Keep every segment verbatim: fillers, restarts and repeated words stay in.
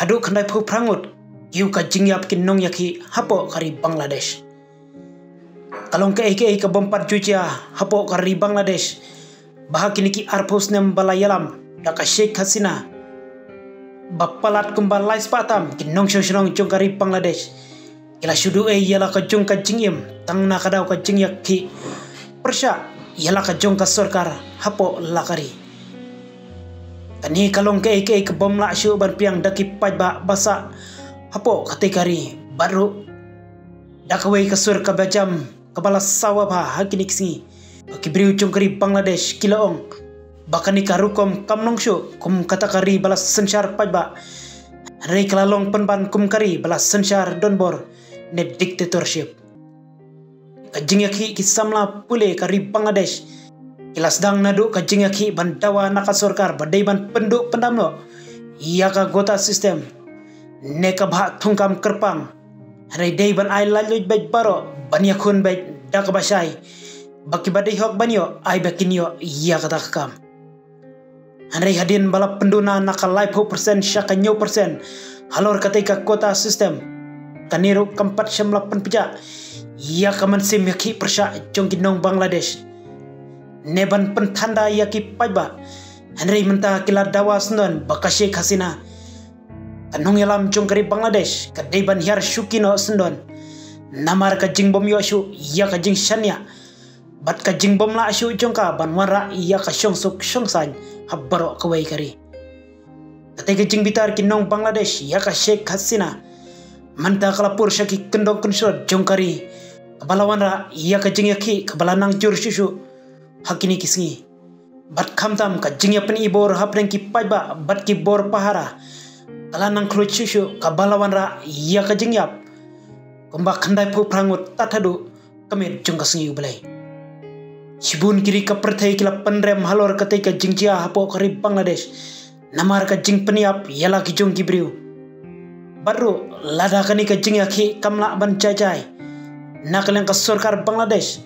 Haduh khyndai phew phra ngut ki ïoh ka jingïap ki nongïakhih hapoh ka ri Bangladesh. Ka long kaei kaei ka bym pat ju jia hapoh ka ri Bangladesh, ba ha kine ki arphew snem ba la ïalam da ka Sheikh Hasina, ba palat kumba lai spah tam ki nongshong shnong jong ka ri Bangladesh ki la shu duh ei ïa la ka jong ka jingim, tang na ka daw ka jingïakhih pyrshah ïa la ka jong ka sorkar hapoh la ka ri. Kane ka long kaei kaei ka bym lah shuh ban pdiang da ki paidbah ba sah hapoh katei ka ri, bad ruh da kawei ka sur kaba jam kaba la sawa bha ha kine ki sngi, ba ki briew jong ka ri Bangladesh ki la ong ba kane ka rukom kam long shuh kum kata ka ri ba la synshar paidbah, hynrei ka la long pynban kum ka ri ba la synshar donbor ne dictatorship. Ka jingïakhih ki samla pule ka ri Bangladesh ki la sdang naduh ka jingïakhih ban dawa na ka sorkar ba dei ban pynduh pyndam noh ïa ka quota system ne ka bhah thungkam kyrpang. Hynrei dei ban ai laitluid beit baroh ban ïakhun beit da kaba shai, ba kiba dei hok ban ïoh ai ba kin ïoh ïa kata ka kam. Hynrei hadien ba la pynduna na ka laiphew percent sha ka hynñiew percent halor katei ka quota system, kane ruh kam pat shym la pynpjah ïa ka mynsiem ïakhih pyrshah jong ki nong Bangladesh ne ban pynthanda ïa ki paidbah. Hynrei mynta ki la dawa syndon ba ka Sheikh Hasina, ka nongïalam jong ka ri Bangladesh, ka dei ban hiar shuki noh syndon namar ka jingbym ïoh shuh ïa ka jingshaniah bad ka jingbym lah shuh jong ka ban wanrah ïa ka shongsuk shongsaiñ ha baroh kawei ka ri. Katei ka jingbitar ki nong Bangladesh ïa ka Sheikh Hasina mynta ka la pur sha ki kyndong kynshlur jong ka ri, kaba la wanrah ïa ka jingïakhih kaba la nang jur shuh shuh ha kine ki sngi. Bad khamtam ka jingïapyni bor hapdeng ki paidbah bad ki bor pahara ka la nang khluit shuh shuh, kaba la wanrah ïa ka jingïap kumba khyndai phew phra ngut tad haduh ka miet jong ka sngi U Blei. Shibun ki ri ka pyrthei ki la pynrem halor katei ka jingjia hapoh ka ri Bangladesh namar ka jingpynïap ïa la ki jong ki briew. Bad ruh lada kane ka jingïakhih kam lah ban jai jai na ka liang ka sorkar Bangladesh,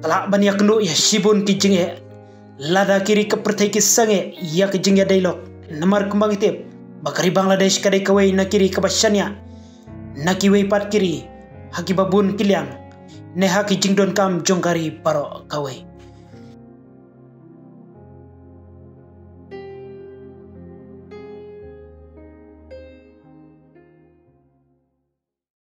ka lah ban ïakynduh ïa shibun ki jingeh lada ki ri ka pyrthei ki sangeh ïa ka jingïadei lok. Namar kumba ngi tip ba ka ri Bangladesh ka dei kawei na ki ri kaba shaniah na kiwei pat ki ri ha kiba bun ki liang ne ha ki jingdonkam jong ka ri baroh kawei.